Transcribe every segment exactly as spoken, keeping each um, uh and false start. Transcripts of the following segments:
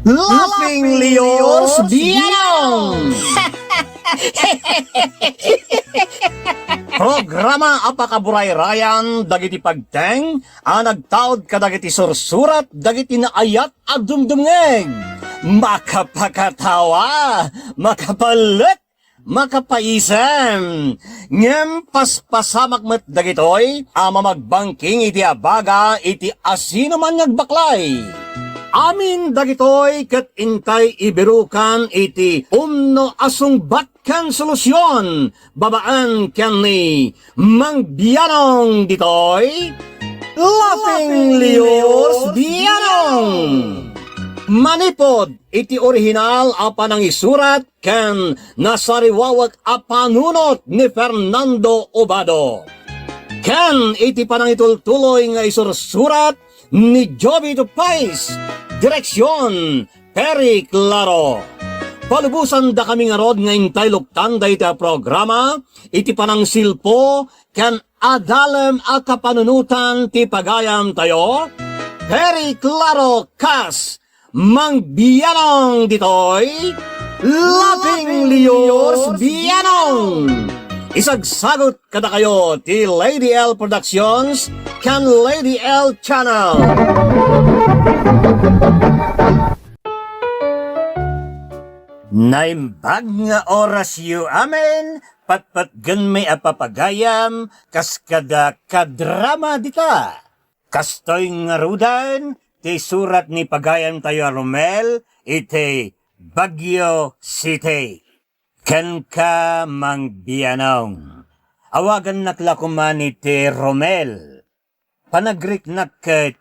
Laughing Leos Bianong! Programa a pakaburayrayan dagiti pagteng a nagtaud kadagiti sursurat dagiti naayat a dumdumngeg. Makapakatawa, makapalek, makapaisem. Ngem paspasamak met dagitoy a mamagbangking iti abaga iti asinoman nga agbaklay. Amin dagitoy ket intay ibirukan iti umno a sungbat ken solusion babaen ken ni Mang Bianong ditoy Laughing Leos Bianong. Manipod iti orihinal a panangisurat ken nasariwawek a panunot ni Fernando Obado, ken iti panangitultuloy nga isursurat ni Joby Tupais, direksion, Perry Claro. Palubosandakami ngarud nga intay luktan dayta a programa iti panangsilpo ken adalem a kapanunotan ti pagayamtayo, Perry Claro kas Mang Bianong ditoy, Laughing Leos Bianong. Isagsagut kadakayo ti Lady L Productions ken Lady L Channel. Naimbag nga orasyo amin, patpatgenmi a papagayam kas kada kadrama dita. Kastoy ngaruden ti surat ni pagayamtayo a Romel iti Baguio City. Kenka, Mang Bianong. Awagannak la koma iti Romel. Panagriknak ket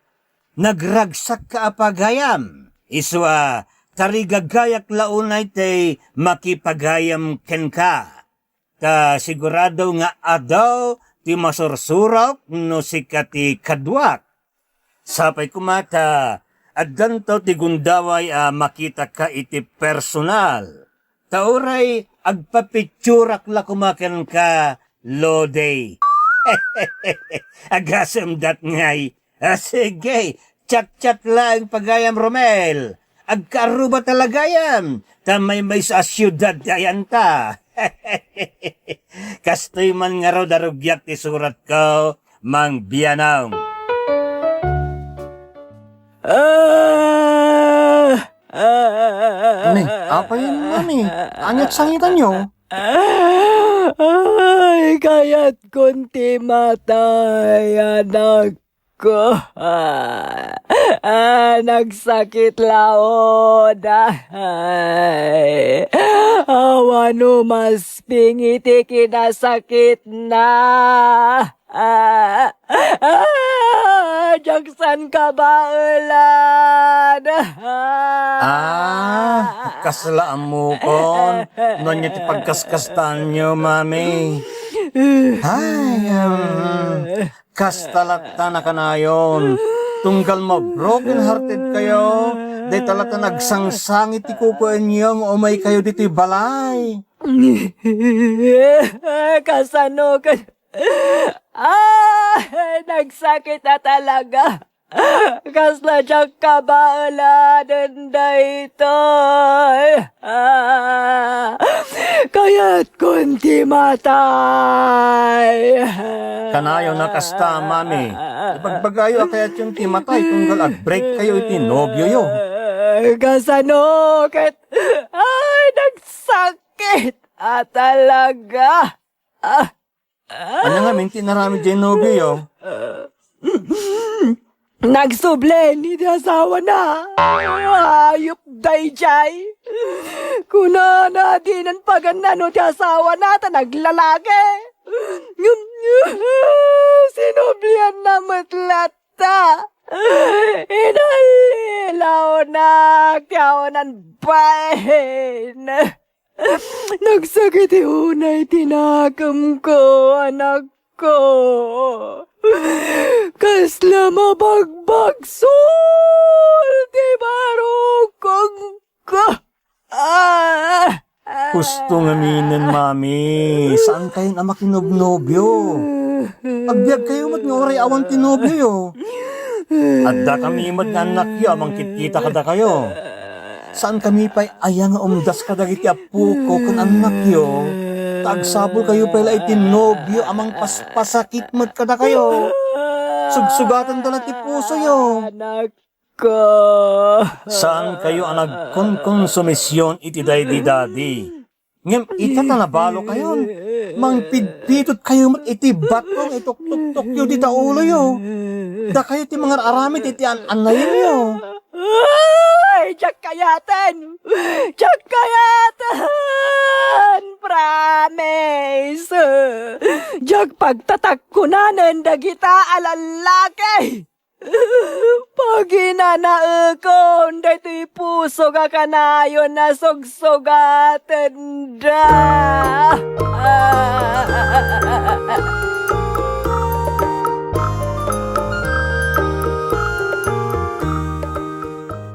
nagragsakka a pagayam. Isu a tarigagayak la unay ti makipagayam kenka. Ta sigurado nga adu ti masursurok no sika ti kaduak. Sapay koma ta addanto ti gundaway a makitaka iti personal. Ta uray agpapicturak la koma kenka, Lodi. Agasem dat ngay. Ah, sige, chat-chat laeng pagayam, Romel. Agkaarruba ta la gayam, ta maymaysa a siudad ti ayanta. Kastoy man ngarud a rugiak ti suratko, Mang Bianong. Ah! Ni, apay, Mami? Aniat sangitanyo? Ay, kayatkon ti matay, anak ko. Ah, nagsakit laud. Ay, awan umasping iti kinasakitna. Ah, ah, diak san kabaelan. Ah, kasla ammokon. No ania ti pagkaskastaanyo, Mami? Ay, um, Kasta latta nakanayon. Tunggal ma-broken hearted kayo, dayta latta nagsangsangit ti kukuenyo nga umay kayo ditoy balay. Kasano ket, ah, nagsakit a talaga. Kasla diak kabaelanen daytoy. Ah, kayatkon ti matay. Kanayon a kasta, Mami. Ibagbagayo a kayatyon ti matay tunggal ag-break kayo iti nobioyo. Kasano ket, ay, nagsakit a talaga. Ah, Ania ngamin ti inaramid diay nobioyo? Nagsubli iti asawana. Ayup daydiay. Kunana, dina paganna no ti asawana ta naglalaki. Sinublianna met latta. Inallilawna bain. Nagsakit unay ti nakemko, anakko. Kasla mabagbagsol ti barukongko. Ah! Husto ngaminen, Mami. Saan kayon a makinobnobio? Agbiag kayo met nga uray awan ti nobioyo. Adda kami met nga annakyo a mangkitkita kadakayo. Saankami pay aya nga umdas kadagiti appoko ken annakyo, ta agsapulkayo pay la iti nobio a mangpaspasakit met kadakayo. Sugsugatenda la ti pusoyo. Anakko. Saankayo a nagkonkonsumision iti daydi dadi. Ngem ita ta nabalokayon, mangpidpidotkayo met iti bato nga ituktokyo dita uloyo. Dakayo ti mangar-aramid iti an-annayenyo. Ay, diak kayaten! Diak kayaten! Promise! Diak pagtatakkunanen dagita a lallaki! Paginanaekon daytoy puso nga kanayon a sugsugatenda.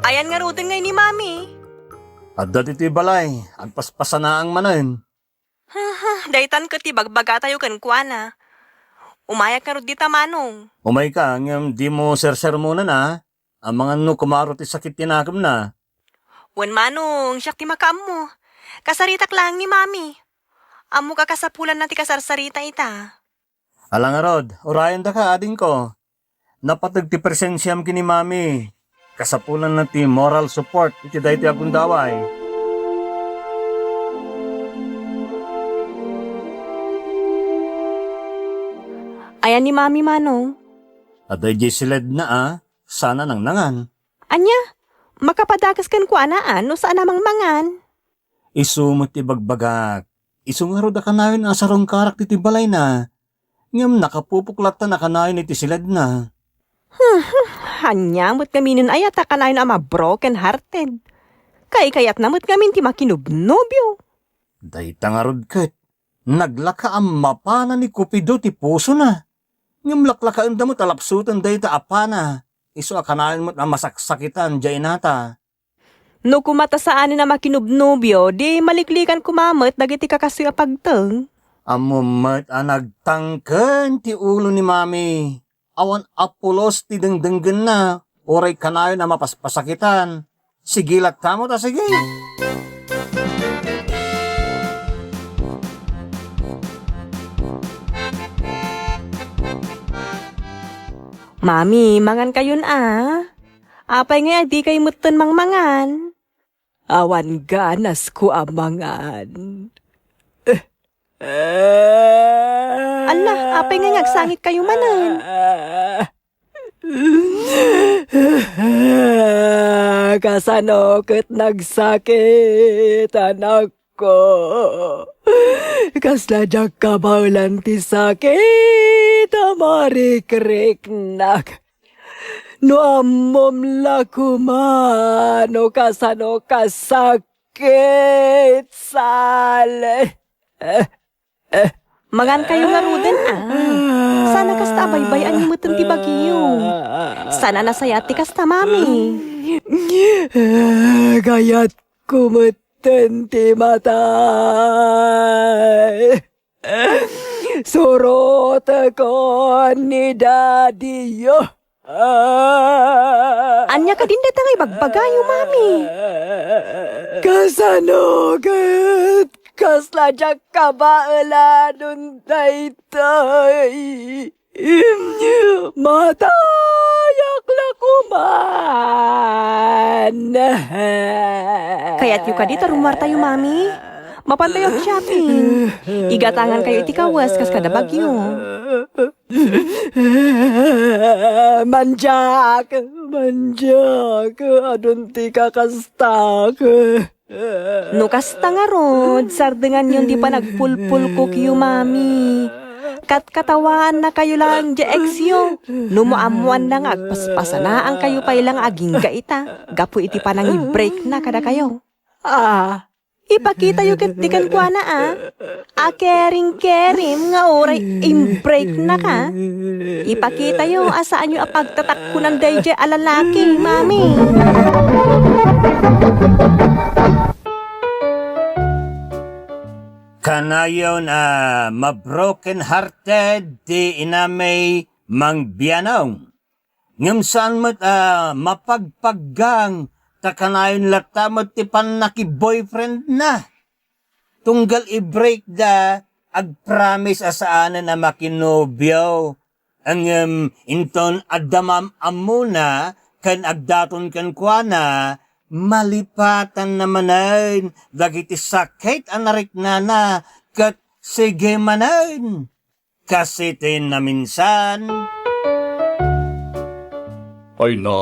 Ayan ngaruden ngay ni Mami. Adda ditoy balay, agpaspasanaang manen. Daytan ket ti bagbagatayo kenkuana. Umayak ngarud dita, Manong. Umayka, ngem dimo sersermonen a. Amangan no kumaro ti sakit ti nakemna. Wen, Manong, siak ti makaammo. Kasaritak laeng ni Mami. Ammok a kasapulanna ti kasarsarita ita. Ala ngarud, urayendaka, adingko. Napateg ti presensiam ken ni Mami. Kasapulanna ti moral support iti daytoy a gundaway. Ayan ni Mami, Manong? Adda idiay siledna a, sana nangnangan. Ania? Makapadakes kenkuana a no saan a mangmangan? Isu met ti bagbagak. Isu ngarud a kanayon a sarungkarak ditoy balayna. Ngem nakapupok lattan a kanayon iti siledna. Hmm, ania met ngaminen aya ta kanayon a ma-broken hearted? Kaykayatna met ngamin ti makinubnobio. Dayta ngarud ket, naglaka a mapana ni Cupido ti pusona. Ngem laklakaenda met a lapsuten dayta a pana. Isu a kanayon met a masaksakitan diay inata. No koma ta saanen a makinubnobio, di maliklikan koma met dagiti kakastoy a pagteng. Ammom met a nagtangken ti ulo ni Mami. Awan a pulos ti dengdenggenna, uray kanayon a mapaspasakitan. Sige latta met a sige. Mami, mangankayon a. Apay ngay a dikay metten mangmangan? Awan ganasko a mangan. Alla, apay ngay nga agsangitkayo manen? Kasano ket nagsakit, anakko? Kasla diak kabaelan ti sakit a marikriknak. No ammom la koma no kasano kasakit, Sal. Mangankayo ngaruden a. Sana kasta a baybay-anyo metten ti bagiyo. Sana nasayaat ti kasta, Mami. Kayatko metten ti matay. Surotekon ni Daddy-yo. Ania kadin dayta nga ibagbagayo, Mami? Kasano ket kasla diak kabaelan daytoy? Matayak la koman. Kayatyo kadi ta rumuartayo, Mami? Mapantayo ag-shopping. Igatangankayo iti kawes kas kada bagyo. Mandiak, mandiak, adun ti kakastak. No kasta ngarud, sardenganyon di panagpulpulkokyo, Mami. Katkatawaannakayo laeng di ex-yo. No maammoanna nga agpaspasanaankayo pay la nga agingga ita gapu iti panangibreakna kadakayo. Ah, Ipakitayo ketdi kenkuana a, a kering-kerim nga uray imbreaknaka. Ipakitayo a saanyo a pagtatakkunan daydiay a lalaki, Mami. Kanayon a ma-broken hearted ti inami Mang Bianong. Ngem saan met a mapagpaggang ta kanayon latta met ti pannaki-boyfriendna. Tunggal i-break da, agpromise a saanen a makinobio. Ngem inton adda maam-ammona ken agdaton kenkuana, malipatanna manen dagiti sakit a nariknana ket sige manen. Kasi ti naminsan. Ay na,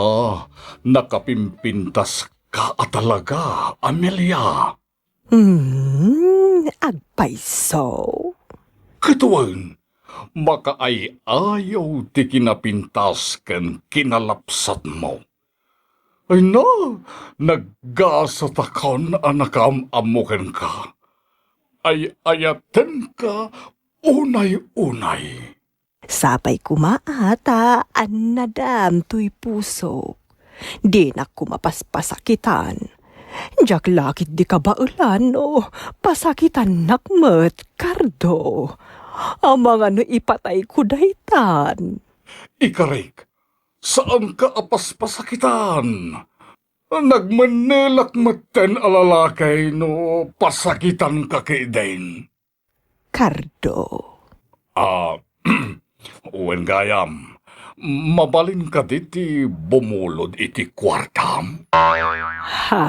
nakapimpintas ka a talaga, Amelia. Hmm, agpayso. Ket wen, makaay-ayaw ti kinapintas ken kinalapsatmo. Ay na, naggasatakon a nakaam-ammo kenka. Ay-ayatenka unay-unay. Sapay koma a ta annadam toy pusok. Dinak koma paspasakitan. Diak la ketdi kabaelan no pasakitannak met, Cardo. Amangan no ipatayko daytan. Ikarik, saanka a paspasakitan. Nagmennelak metten a lalaki no pasakitanka ketdin. Cardo. Ah, wen gayam, mabalin kadi ti bumulod iti kuartam? Ha?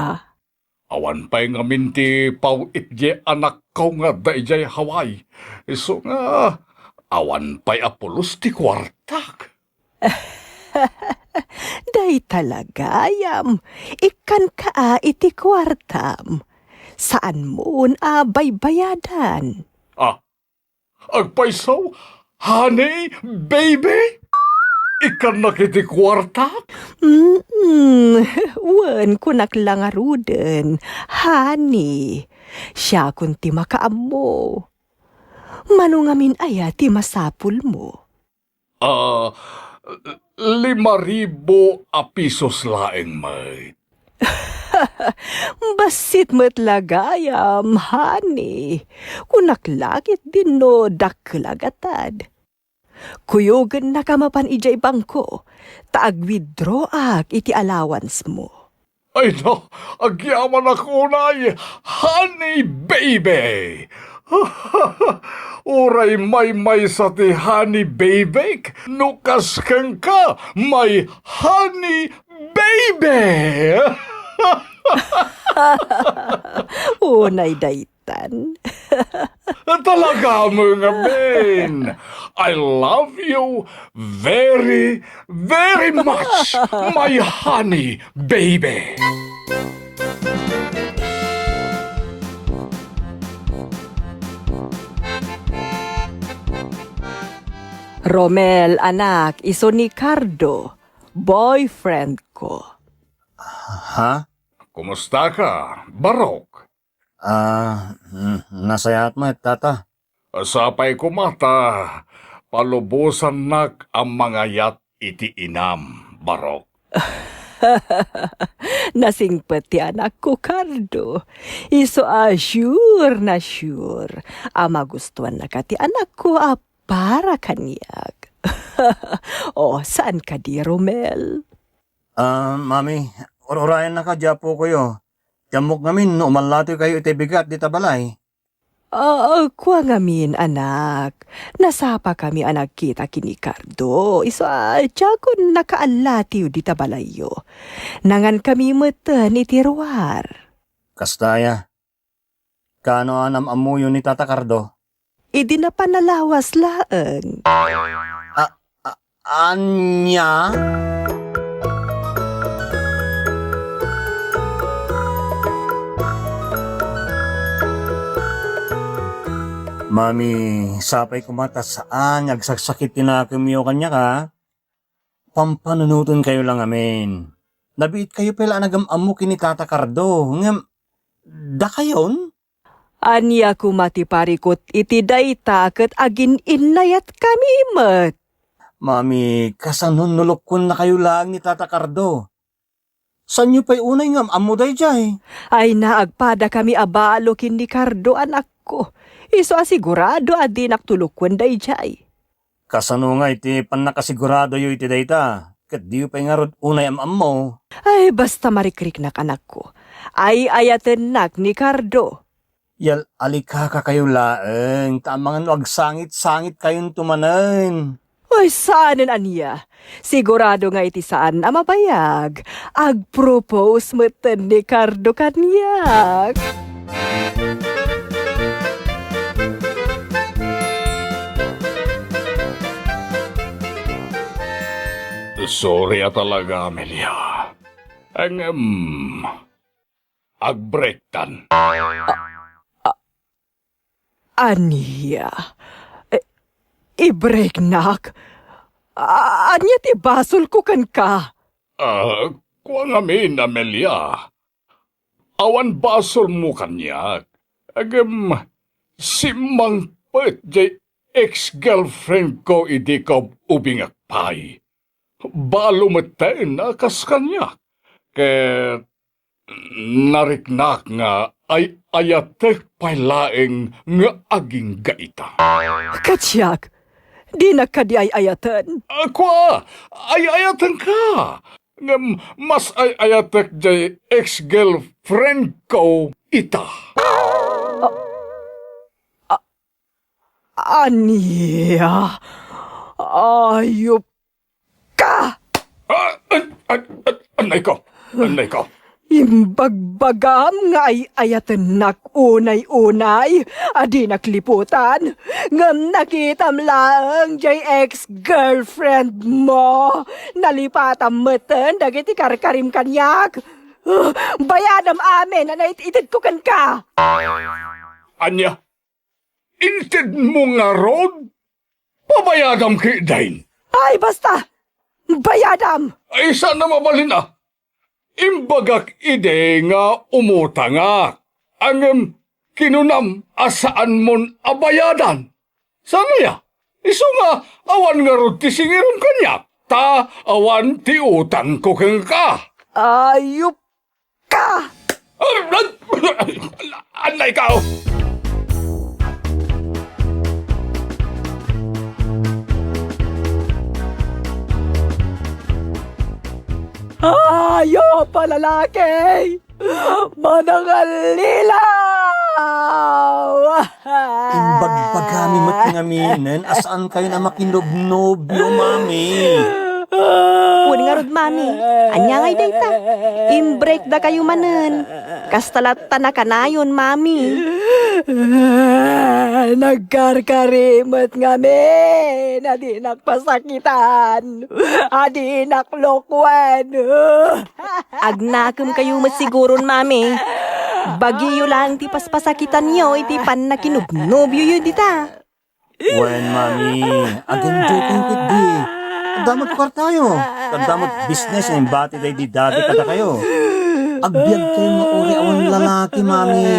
Awan pay ngamin ti paw-it diay anakko nga adda idiay Hawaii. Isu nga, awan pay a pulos ti kuartak. Dayta la gayam, ikkanka a iti kuartam. Saanmon a baybayadan. Ah, agpayso, honey, baby? Ikkannak iti kuartak? Mm, wen, kunak la ngaruden, honey. Siakon ti makaammo. Mano ngamin aya ti masapulmo? Ah, lima ribu a pisos laeng met. Bassit met la gayam, honey. Kunak la ketdin no dakkel a gatad. Kuyogennaka mapan idiay bangko, ta agwithdraw-ak iti allowance mo. Ay na, agyamanak unay, honey baby! Uray maymaysa ti honey baby no kas kenka, my honey baby! Unay daytan. Talaga mo ngamin. I love you very, very much, my honey baby. Romel, anak, isu ni Cardo, boyfriend ko. Ha? Kumusta ka, Barok? Ah, mm, nasayaat met, Tata. Sapay koma ta palubosannak a mangayat iti inam, Barok. Nasingpet ti anakko, Cardo. Isu a sure na sure a magustuannaka ti anakko a para kaniak. Oh, saan kadi, Romel? Ah, Mami, ur-urayannaka, Apo koyo. Ti ammok ngamin no umallatoykayo iti bigat dita balay. Ah, kua ngamin, anak. Nasapakami a nagkita ken ni Cardo. Isu a, diakon nakaallatiw dita balayyo. Nangankami metten iti ruar. Kasta aya. Kaano a nam-ammoyo ni Tata Cardo? Idi napan a lawas laeng. A, a, ania? Mami, sapay koma ta saan nga agsaksakit ti nakemyo kaniak, a? Pampanunotenkayo la ngamin. Nabiitkayo pay la a nagam-ammo ken ni Tata Cardo, ngem dakayon? Ania koma ti parikut iti dayta ket agin-innayatkami met? Mami, kasanon no lukkuennakayo laeng ni Tata Cardo? Saanyo pay unay nga am-ammo daydiay? Ay na, agpadakami a balo ken ni Cardo, anakko. Isu a sigurado a dinak to lukkuen daydiay. Kasano ngay ti pannakasiguradoyo iti dayta? ket diyo pay ngarud unay am-ammo. Ay, basta marikriknak, anakko. Ay-ayatennak ni Cardo. Yal-alikaka kayo laeng, ta amangan no agsangit-sangit kayonto manen. Ay, saanen ania? Sigurado nga iti saan a mabayag, agpropose metten ni Cardo kaniak. Sorry a talaga, Amelia. Ngem, agbreaktan. Ania? E, ibreaknak? A-, ania ti basolko kenka? Ah, kua ngamin, Amelia. Awan basolmo kaniak. Ngem, simmangpet jay ex-girlfriendko idi kaub-ubingak pay. Balo metten a kas kaniak. Ket nariknak nga ay-ayatek pay laeng nga agingga ita. Ket siak, dinak kadi ay-ayaten? A, kua, ay-ayatenka. Ngem mas ay-ayatek jay ex-girlfriendko ita. A-, a-, ania? Ayupka! Ah, an-, an-, an-, annayko! Annayko! Imbagbagam nga ay-ayatennak unay-unay a dinak liputan, ngem nakitam laeng jay ex-girlfriend mo. Nalipatam metten dagiti karkarim kaniak. Bayadam amin a naititedko kenka. Ania? Intedmo ngarud? Pabayadam ketdin. Ay, basta! Bayadam! Ay, saan a mabalin a? Imbagak idi nga umutangak. Ngem kinunam a saanmon a bayadan. Saan aya? Isu nga awan ngarud ti singirom kaniak, ta awan ti utangko kenka. Ayupka! Annayko! Ayup a lalaki! Manangallilaw! Imbagbagami met ngaminen a saankayon a makinobnobio, Mami. Wen ngarud, Mami. Ania ngay dayta? Imbreakdakayo manen. Kasta latta nakanayon, Mami. Nagkarkari met ngamin a dinak pasakitan, a dinak lokuen. Agnakemkayo met siguron, Mami. Bagiyo laeng ti paspasakitanyo iti pannakinobnobioyo dita. Wen, Mami, agenjoykayo ketdi. Adda met kuartayo. Adda met business nga imbati daydi dati kadakayo. Agbiagkayo nga uray awan lalaki, Mami.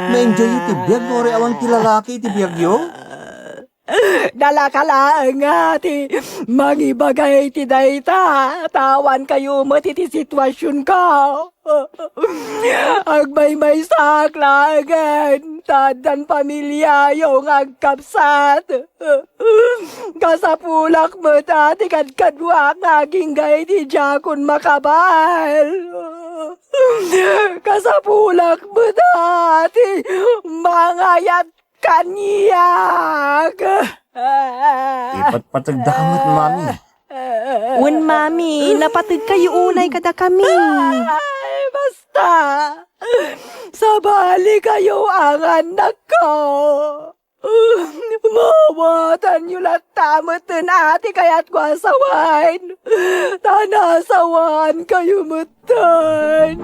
Ma-enjoyyo ti biag nga uray awan ti lalaki iti biagyo? Dalaka laeng nga ti mangibaga iti dayta, ta awankayo met iti situasionko. Agmaymaysaak laengen, ta addan pamiliayo nga agkabsat. Kasapulak met a ti kadkaduak nga agingga iti diakon makabal. Kasapulak met a ti mangayat kaniak. Ipatpategdaka met, Mami. Wen, Mami, napategkayo unay kadakami. Ay, basta. Sabalikayo, angannakko. Mawatanyo latta metten a ti kayatko a sawen. Ta nasawaankayo metten.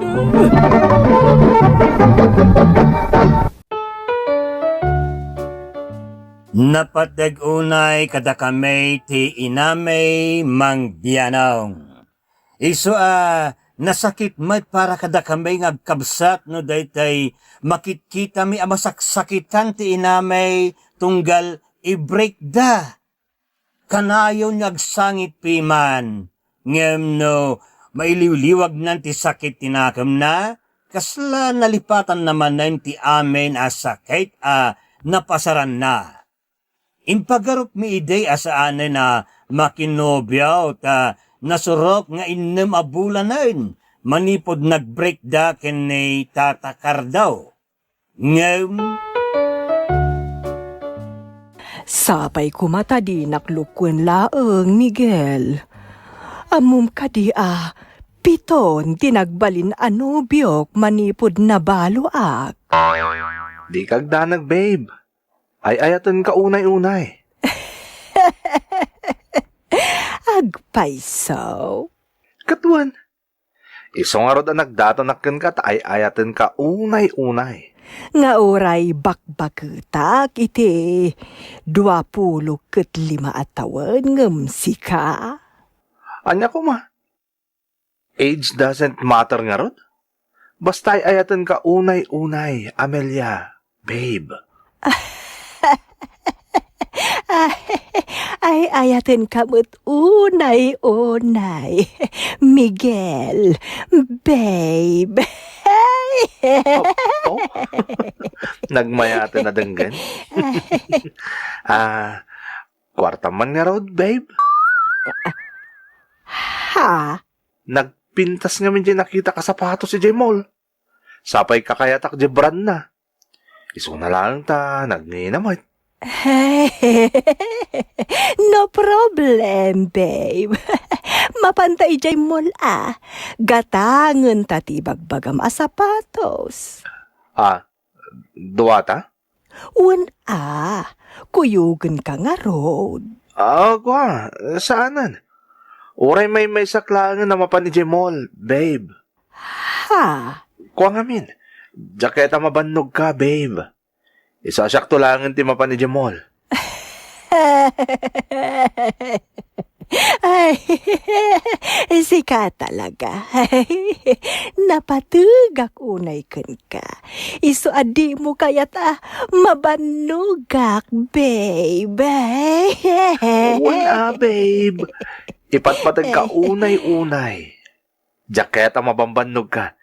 Napateg unay kadakami ti inami Mang Bianong. Isu a nasakit met para kadakami nga agkabsat no daytoy makitkitami a masaksakitan ti inami tunggal ibreakda. Kanayon nga agsangit piman, ngem no mailiwliwagnan ti sakit ti nakemna, kasla nalipatanna manen ti amin a sakit a napasaranna. Impagarupmi idi a saanen a makinobio ta nasurok nga innem a bulanen manipud nag-breakda ken ni Tata Cardo. Ngem Sapay koma ta dinak lukuen laeng, Miguel. Ammom kadi a piton ti nagbalin a nobiok manipud nabaloak? Dika agdanag, babe. Ay-ayatenka unay-unay. Agpayso. Ket wen, isu ngarud a nagdatonak kenka ta ay-ayatenka unay-unay. Nga uray bakbaketak iti dua pulo ket lima a tawen ngem sika? Ania koma? Age doesn't matter ngarud? Basta ay-ayatenka unay-unay, Amelia, babe. Ay, ay-ayatenka met unay-unay, Miguel, babe. Oh, oh. Nagmayaten a denggen. Ah, kuartam man ngarud, babe? Ha? Nagpintas ngamin diay nakitak a sapatos idiay mall. Sapay kakayatak diay brandna. Isuna laeng ta nagnginam met. No problem, babe. Mapanta idiay mall a. Gatangenta ti ibagbagam a sapatos. Ah, duata? Wen a, kuyogenka ngarud. Ah, kua, saanen. Uray maymaysak laengen a mapan idiay mall, babe. Ha? Kua ngamin, diak kayat a mabannogka, babe. Isu a siakto laengen ti mapan idiay mall. Ay, sika talaga. Napategak unay kenka. Isu a dimo kayat a mabannogak, babe. Wen a, babe. Ipatpategka unay-unay. Diak kayat a mabambannogka.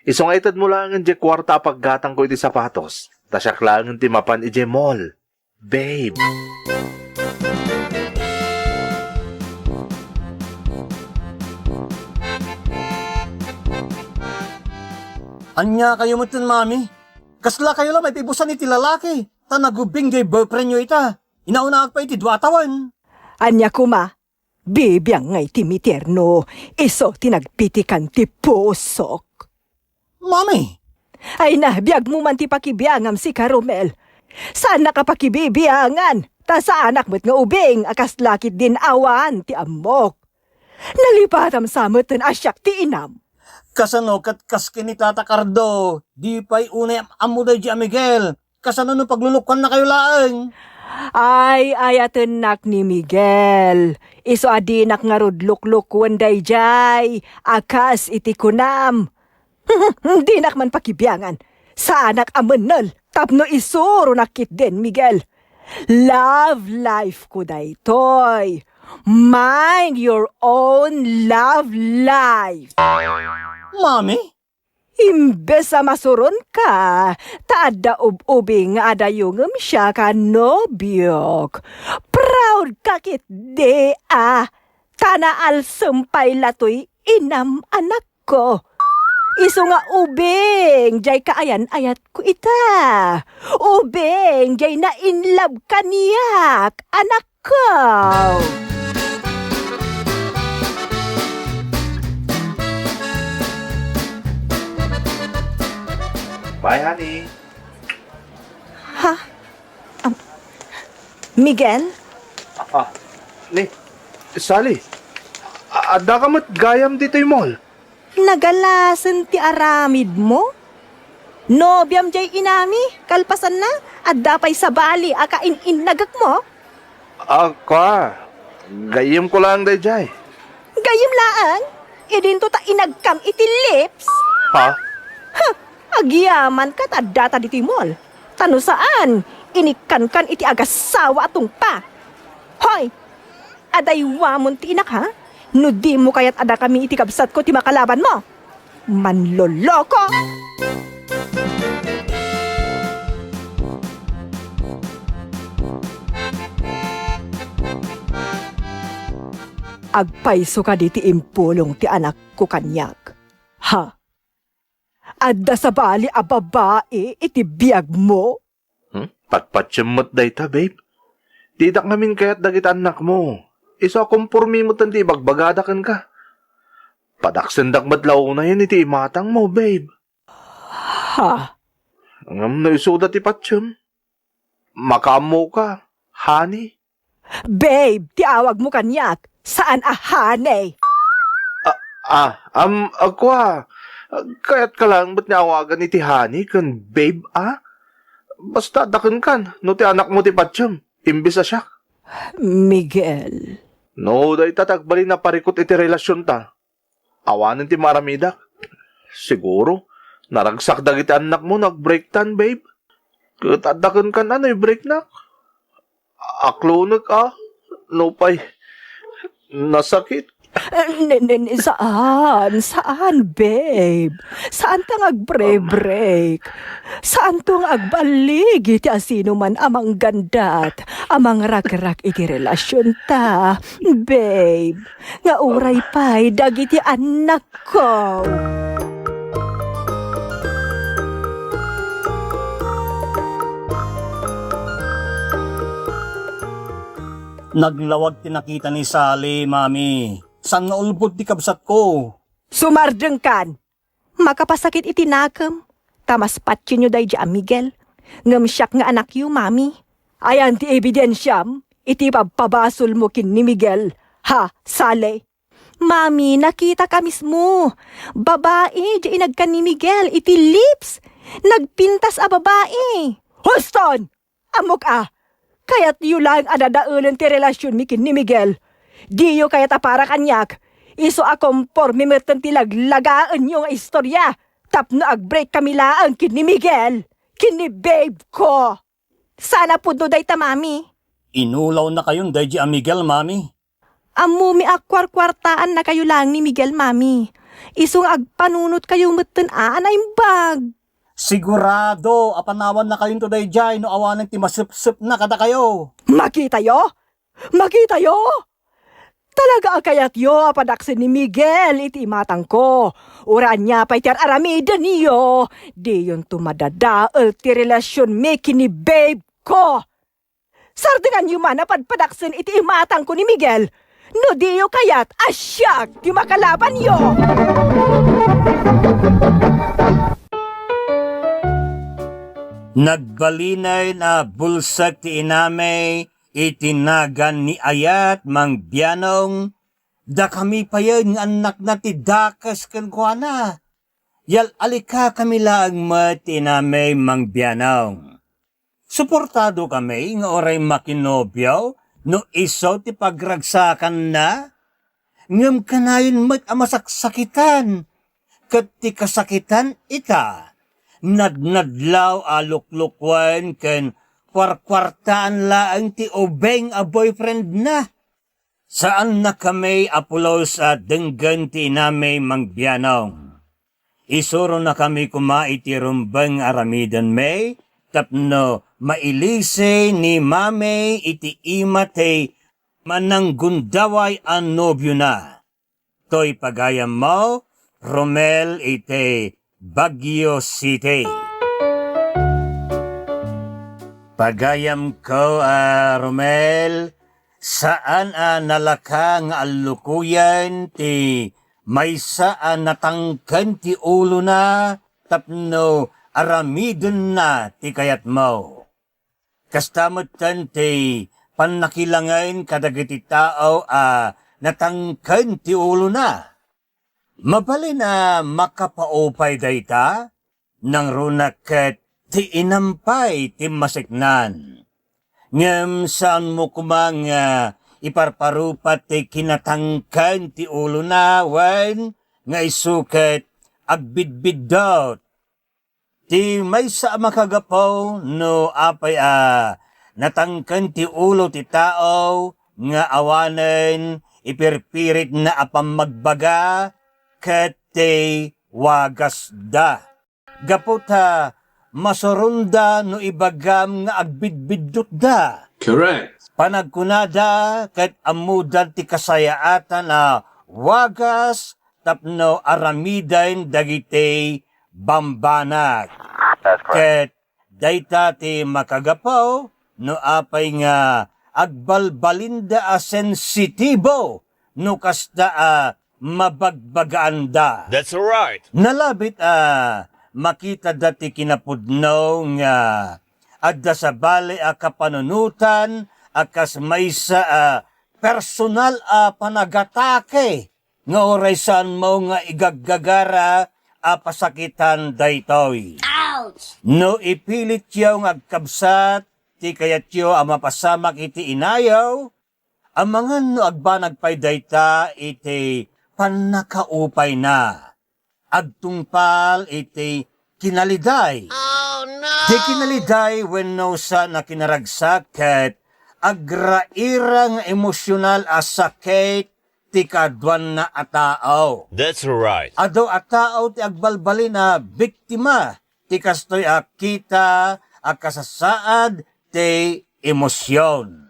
Isu nga itedmo laengen diay kuarta a paggatangko iti sapatos, ta siak laengen ti mapan idiay mall, babe. Ania kayo metten, Mami? Kasla kayo la maipibusan iti lalaki, ta nagubing diay boyfriendyo ita. Inaunaak pay iti dua a tawen. Ania koma? Bibiang ngay ti miterno, isu ti nagpitikan ti pusok. Mami! Ay na, biagmo man ti pakibiangam, sika, Romel. Saannak a pakibibiangan, ta saanak met nga ubing a kasla ketdin awan ti ammok. Nalipatam sa metten a siak ti inam. Kasano ket kas ken ni Tata Cardo, di pay unay am-ammo daydi a Miguel? Kasano no paglulukannakayo laeng? Ay, ayatennak ni Miguel. Isu a dinak ngarud luklukuen daydiay a kas iti kunam. Dinak man pakibiangan. Saanak a mennel tapno isuronak ketdin, Miguel. Love life ko daytoy. Mind your own love life. Mami? Imbes a masuronka, ta adda ub-ubing nga adayo ngem siak a nobiok. Proud ka ketdi a, ta naalsem pay la toy inam, anakko. Isu nga ubing diay kaayan-ayatko ita. Ubing diay na-inlove kaniak, anak. Ko! Bye, honey. Ha? Am, Miguel? Ah, ni, Sally, a-, adda ka met gayam ditoy mall? Nagalasen ti aramidmo? Nobiam diay inami, kalpasanna, adda pay sabali a kain-innagekmo? Ah, kua, gayyemko laeng daydiay. Gayyem laeng? Idinto ta inagkam iti lips? Ha? Huh, agyamanka ta addata ditoy mall. Ta no saan, inikkankan iti agassawa a tungpa. Hoy! Adaywamon ti inak, ha? No dimo kayat a dakami iti kabsatko ti makalabanmo. Manloloko! Agpayso kadi ti impulong ti anakko kaniak. Ha? Adda sabali a babai iti biagmo? Hmm? Patpatiem met dayta, babe. Didak ngamin kayat dagiti annakmo. Isu a kompormi met ti ibagbagada kenka. Padaksendak met la unayen iti imatangmo, babe. Ha? Ngem no isuda ti patiem, makaammoka, honey. Babe, ti awagmo kaniak, saan a honey. Ah, ah, am, agkua, kayatka laeng met nga awagan iti honey ken babe, a? Basta adda kenkan, no ti anakmo ti patiem, imbes a siak. Miguel. No, dayta ti agbalin a parikut iti relasionta. Awanen ti maaramidak. Siguro, naragsak dagiti annakmo no agbreaktan, babe. Ket adda kenkan a no ibreaknak. Aklonek a, nupay nasakit. Ne, ne, ne, saan, saan, babe. Saanta nga agbre-break. Saanto nga agbaligi ti asinoman a manggandat, a mangrakrak iti relasionta, babe. Nga uray pay dagiti annakko. Naglawag ti nakita ni Sally, Mami. Saan nga ulbod ti kabsatko? Sumardengkan! Makapasakit iti nakem, ta mas patienyo daydi a Miguel. Ngem siak nga anakyo, Mami. Ayan ti ebidensiam iti pabpabasolmo ken ni Miguel, ha, Sally? Mami, nakitak a mismo. Babai diay inagkan ni Miguel iti lips. Nagpintas a babai. Huston! Ammok a, kayatyo laeng a dadaelen ti relasionmi ken ni Miguel. Diyo kayat a para kaniak, isu a komporme metten ti laglagaenyo nga istorya tapno agbreak kami laeng ken ni Miguel, ken ni babe ko. Saan a pudno dayta, Mami. Inulawnakayon daydi a Miguel, Mami. Ammomi a kuarkuartaannakayo laeng ni Miguel, Mami. Isu nga agpanunotkayo metten a naimbag. Sigurado a panawannakayonto daydiay no awanen ti masepsepna kadakayo. Makitayo? Makitayo? Talaga a kayatyo a padaksen ni Miguel iti imatangko. Uray ania pay ti ar-aramidenyo, diyonto madadael ti relasionmi ken ni babe ko. Sardenganyo man a padpadaksen iti imatangko ni Miguel, no diyo kayat a siak ti makalabanyo. Nagbalinen a bulsek ti inami iti nagan ni Ayat, Mang Bianong, dakami payen nga annakna ti dakes kenkuana. Yal-alikakami laeng met ti inami, Mang Bianong. Suportado kami nga uray makinobio no isu ti pagragsakanna, ngem kanayon met a masaksakitan, ket ti kasakitan ita, nadnadlaw a luklukuen ken kuarkuartaan laeng ti ubing a boyfriendna. Saannakami a pulos a denggen ti inami, Mang Bianong. Isuronakami koma iti rumbeng a aramidenmi tapno mailisi ni Mami iti ima ti mananggundaway a nobiona. Toy pagayammo, Romel, iti Baguio City. Pagayamko a Romel, saan a nalaka nga allukoyen ti maysa a natangken ti ulona tapno aramidenna ti kayatmo. Kasta metten ti pannakilangen kadagiti tao a natangken ti ulona. Mabalin a makapaupay dayta, nangruna ket ti inam pay ti masiknan. Ngem saanmo koma nga iparparupat ti kinatangken ti ulona wen nga isu ket agbidbiddut. Ti maysa a makagapu no apay a natangken ti ulo ti tao nga awanen ipirpiritna a pammagbaga ket ti wagasda. Gapu ta masuronda no ibagam nga agbidbiddutda. Correct. Panagkunada ket ammoda ti kasayaatan a wagas tapno aramiden dagiti bambanag. That's correct. Ket dayta ti makagapu no apay nga agbalbalinda a sensitibo no kasta a mabagbagaanda. That's right. Nalabit a makitada ti kinapudno nga adda sabali a kapanunotan a kas maysa a personal a panagatake nga uray saanmo nga igaggagara a pasakitan daytoy. Ouch! No ipilityo nga agkabsat ti kayatyo a mapasamak iti inayo, amangan no agbanag pay dayta iti pannakaupayna. Agtungpal iti kinaliday. Oh, no! Ti kinaliday wenno saan a kinaragsak ket agraira nga emosyonal a sakit ti kaduanna a tao. That's right. Adu a tao ti agbalbalin a biktima ti kastoy a kita a kasasaad ti emosyon.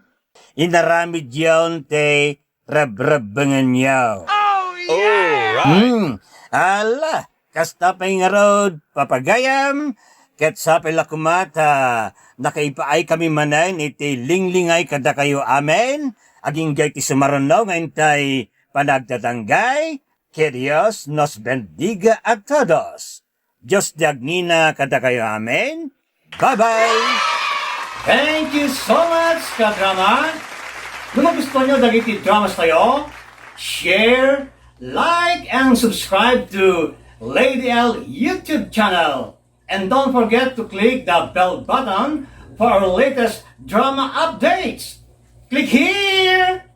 Inaramidyon ti rebrebbengenyo. Oh, yeah! All right. Hmm. Ala, kasta pay ngarud, papagayam, ket sapay la koma ta nakaipaay kami manen iti linglingay kadakayo amin, agingga iti sumaruno nga intay panagtatanggay, que Dios nos bendiga a todos. Dios ti agnina kadakayo amin. Bye-bye! Thank you so much, kadrama! No magustuhan nyo dagiti dramas tayo, share, like, and subscribe to Lady L YouTube channel. And don't forget to click the bell button for our latest drama updates. Click here!